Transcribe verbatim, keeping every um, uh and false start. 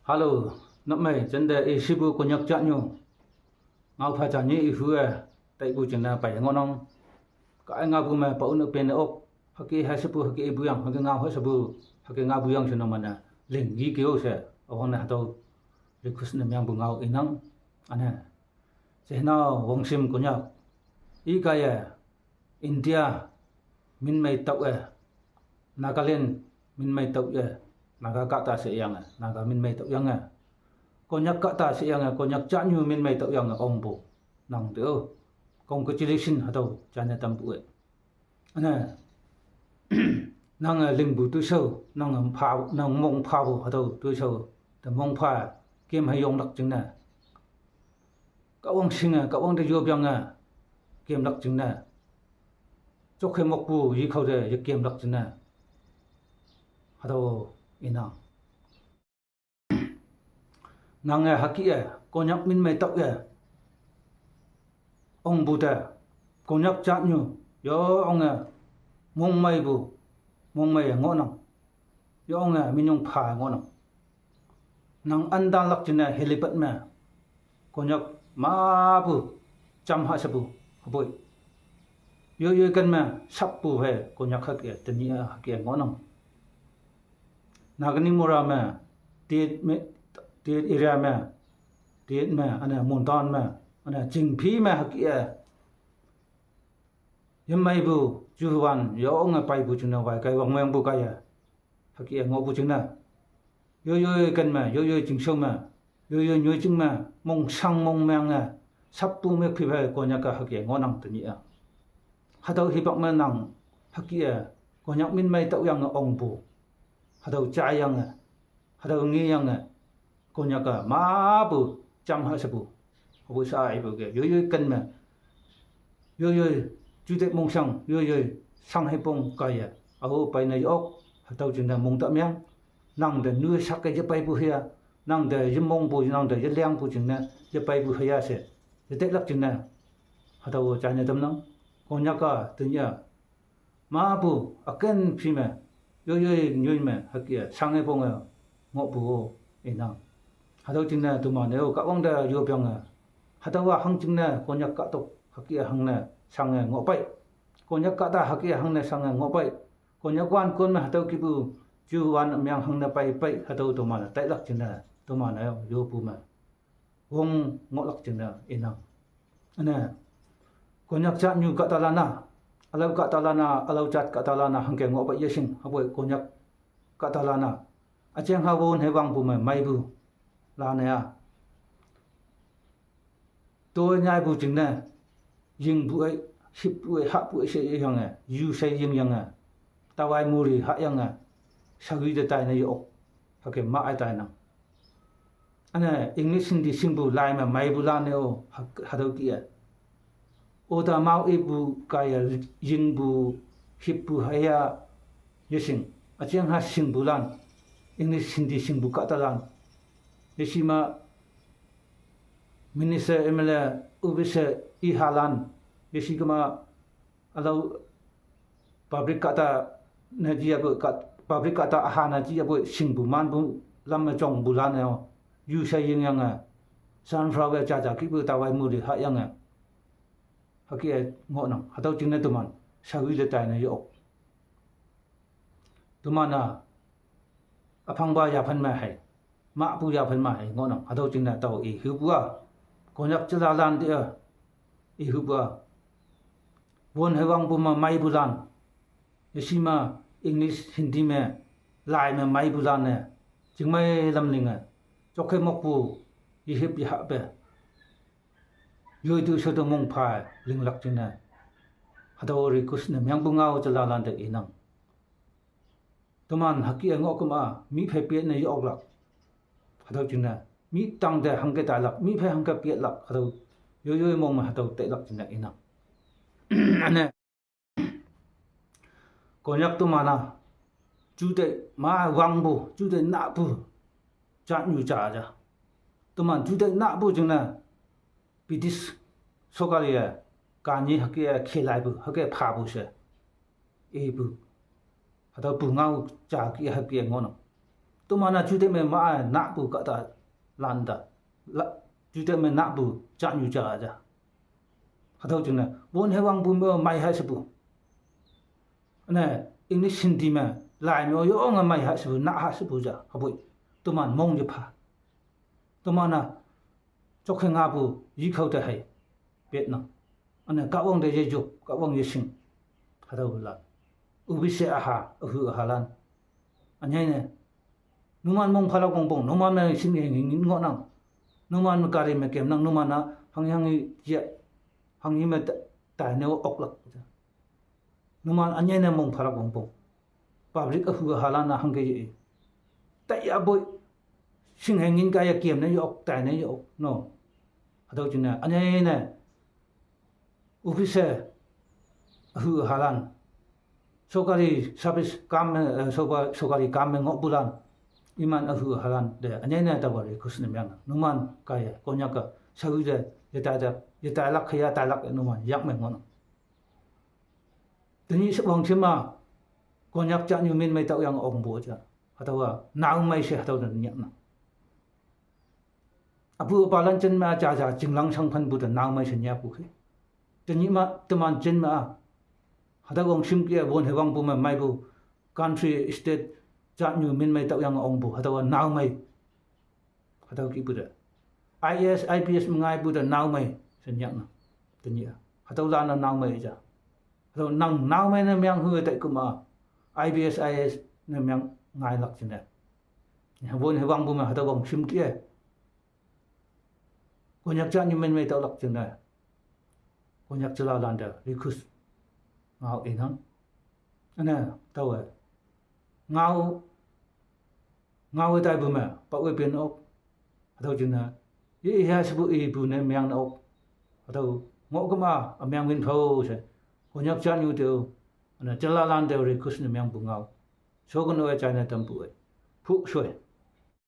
Hello, nap mei, jende i shipu Konyak jatnyu. Ngao pha jatnyu i hu e, taipu jingne pai ngohnang. Ka e ngaopu me pa un pen e ok. Hüke he shepu, hüke ipu yang, hüke ngao he shepu, hüke ngaopu yang she no mane. Ling yi keo she, awang ne hatüo request ne mengpu ngao inang. Ane. Shehnao Wangshim Konyak. I kaiye, India, minmei tao e, Nagaland, minmei tao e, Naga kahta she yange, Naga minmei tao yange. Konyak kahta she yange, Konyak jatnyu minmei tao yange, ongpu. Nang te o. Congratulation hatüo, jane tampu e. Ane, nange lingpu toishao, nange pha, nang mong phapu hatüo toishao, te mong pha, kem he yonglak jingne. Kahwang shinge, Kahwang te yopyange, kemlak jingne. Jokhe mokpu yikhao te ye kemlak jingne. Hatüo inang. Nange hüke e, Konyak minmei tao e. Ongpu te, Konyak jatnyu, yo onge, mongmeipu, mongmei ngohnang. Yo onge, minyong pha ngohnang. Nang andanlak jingne helipad me, Konyak mapu, jam ha shepu, hüpoi. Yo yo ken me, sappu he, Konyak hüke, tenyih hüke ngohnang. Naganimora me, Tet me, Tet area me, Tet me, ane Montan me, ane Chingphi me hüke e. Yemeipu, juwan, yo onge paipu jingne wai kai wang mengpu kaiye. Hüke e ngohpu jingne. Yo yo ken me, yo yo chingshao me, yo yo nyoijing me, mongshang mongmenge, sappu me phi phei Konyak a hüke ngohnang tenyih a. Hatüo hipak me nang, hüke e, Konyak minmei tao yange ongpu. Hatüo jayange, hatüo ngeyange, Konyak a mapu, jam ha shepu. Hüpoi sha ipu ke, yo yo ken me. Yo yo, jute mongshang, yo yo, shang hepong kaiye. Ao peine yok, hatüo jingne mong ta meng. Nang te nu shake yepeipu hüya, nang te yemongpu, nang te yelengpu jingne, yepeipu hüya she. Yeteilak jingne. Hatüo jane tamnang, Konyak a, tenyih a. Mapu, üken phi me, yo yo nyoi me, hüke e, shange ponge, ngohpu o, inang. Hatüo jingne teman-e o, Kahwang te yopyange. Hatüowa hangjingne, Konyak kahtok, hüke e hangne, shange ngohpei. Konyak kahta hüke e hangne, shange ngohpei. Konyak wan kon me hatüo kihpu, juwan meng hangne peipei, hatüo teman-e, tailak jingne, teman-e, yopu me. Wong ngohlak jingne inang. Üne, Konyak jatnyu kahtalan-a, ülao kahtalan-a, ülao jat kahtalan-a hangke ngohpei yeshing, hüpoi Konyak kahtalan-a. Üjeng ha won hewangpu me meipu, lane a. Toi nyaipu jingne, yingpu ei, hippu ei, hahpu ei she yange, yu she yingyange. Tawai muri hahyange, shagui te taine ye-ok, hüke ma ei tainang. Üne, English Hindi shingpu lai me meipulan-e o, ha, hatüo kih e. Oda mao ipu kaiye yingpu, hippu haya, yeshing. Üjeng ha shingpulan, English Hindi shingpu kahtalan. Yeshi ma, minister, M L A, officer, ihalan. Yeshi kema, ülao public kahta ne jiyapu, public kahta üha ne jiyapu shingpu manpu lam me jongpulan-e o. Yu she yingyange. Sunflower jaja kihpu tawai muri hahyange. Hüke e ngohnang, hatüo jingne teman, shagui te taine ye-ok. Teman-a, üphangpa yaphan me hei, mahpu yaphan me hei ngohnang, hatüo jingne tao ihupu a, Konyak jalalan te a, ihupu a. Won hewangpu me meipulan, yeshi ma English, Hindi me, lai me meipulan-e, jingmei lam linge, jokhe mokpu, yehip yehahpe. Yoi tu she te mong pha linglak jingne. Hatüo request ne mengpu ngao jalalan te inang. Teman hüke e ngoh kema, mi phei piet ne ye-oklak. Hatüo jingne, mi tangte hangke tailak, mi phei hangke pietlak, hatüo, yoi yoi mong me hatüo tailak jingne inang. Üne, Konyak teman-a, jute ma wangpu, jute nahpu, jatnyu ja ja. Teman jute nahpu jingne, British sokali-e, kani hüke e khelaipu, hüke phapu she. Ipu. Hatüopu ngao ja kih hüke ngohnang. Toman-a juteih me ma-e nahpu kahta lanta. La, juteih me nahpu jatnyu ja ja. Hatüo jingne, won hewangpu me mei ha shepu. Üne, English Hindi me, lai me-o yonge mei ha shepu, nah ha shepu ja, hapoi. Toman mong yepha. Toman-a, jokhe ngapu, yikhao te hei. Petnang. Üne, kahwang te yejop, kahwang yeshing. Hatüolan. Üpi she üha, ühu ühalan. Ünyei ne. Numan mong phalak wongpong, numan me shing ye ngin ngohnang. Numan me gari me kemnang, numan-a hanghi hanghi ye, hanghi me ta, taine oklak. Numan ünyei ne mong phalak wongpong. Public ühu ühalan-a hangke ye. Taiya poi, shing he ngin kaiye kemne ye ok, taine ye ok, no. Hatüo jingne, ünyei ne. Office, ühu ühalan. Sarkari service kam me, eh, sarkari kam me ngohpulan. Iman ühu ühalan te, ünyei ne taowa request ne meng. Numan kaiye, Konyak-a, sahu te, yetai te, yetailak hüya tailak numan, yak me ngohnang. Tenyih she wangshim-a, Konyak jatnyu min mei taoyange ongpu ja. Hatüowa, nao mei she hatüo te nyaknang. Apu apalan jen me-a jaja jinglang shangphanpu te nao mei she nyapu khe. Tenyih ma, teman jen me-a. Hatüo wangshim kih-e won hewangpu me meipu country, state, jatnyu min mei taoyange ongpu, hatüowa nao mei. Hatüo kihpu te. I A S, I P S me ngaipu te nao mei she nyaknang. Tenyih-a. Hatüolan-a nao mei ja. Hatüo nang nao mei ne meng hu tai kema. I P S, I A S ne meng ngailak jingne. Won hewangpu me hatüo wangshim kih-e. Konyak jatnyu min mei taolak jingne. Konyak jalalan te request ngao inang. Üne, taowe. Ngao, ngaowe taipu me, pawe pin ok. Hatüo jingne. Ye iha shepu ipu ne meng ne ok. Hatüo ngoh kema, ümeng win phao she. Konyak jatnyu te-o. Üne, jalalan te request ne mengpu ngao. Shokono-e jaine tampu-e. Phu shoi.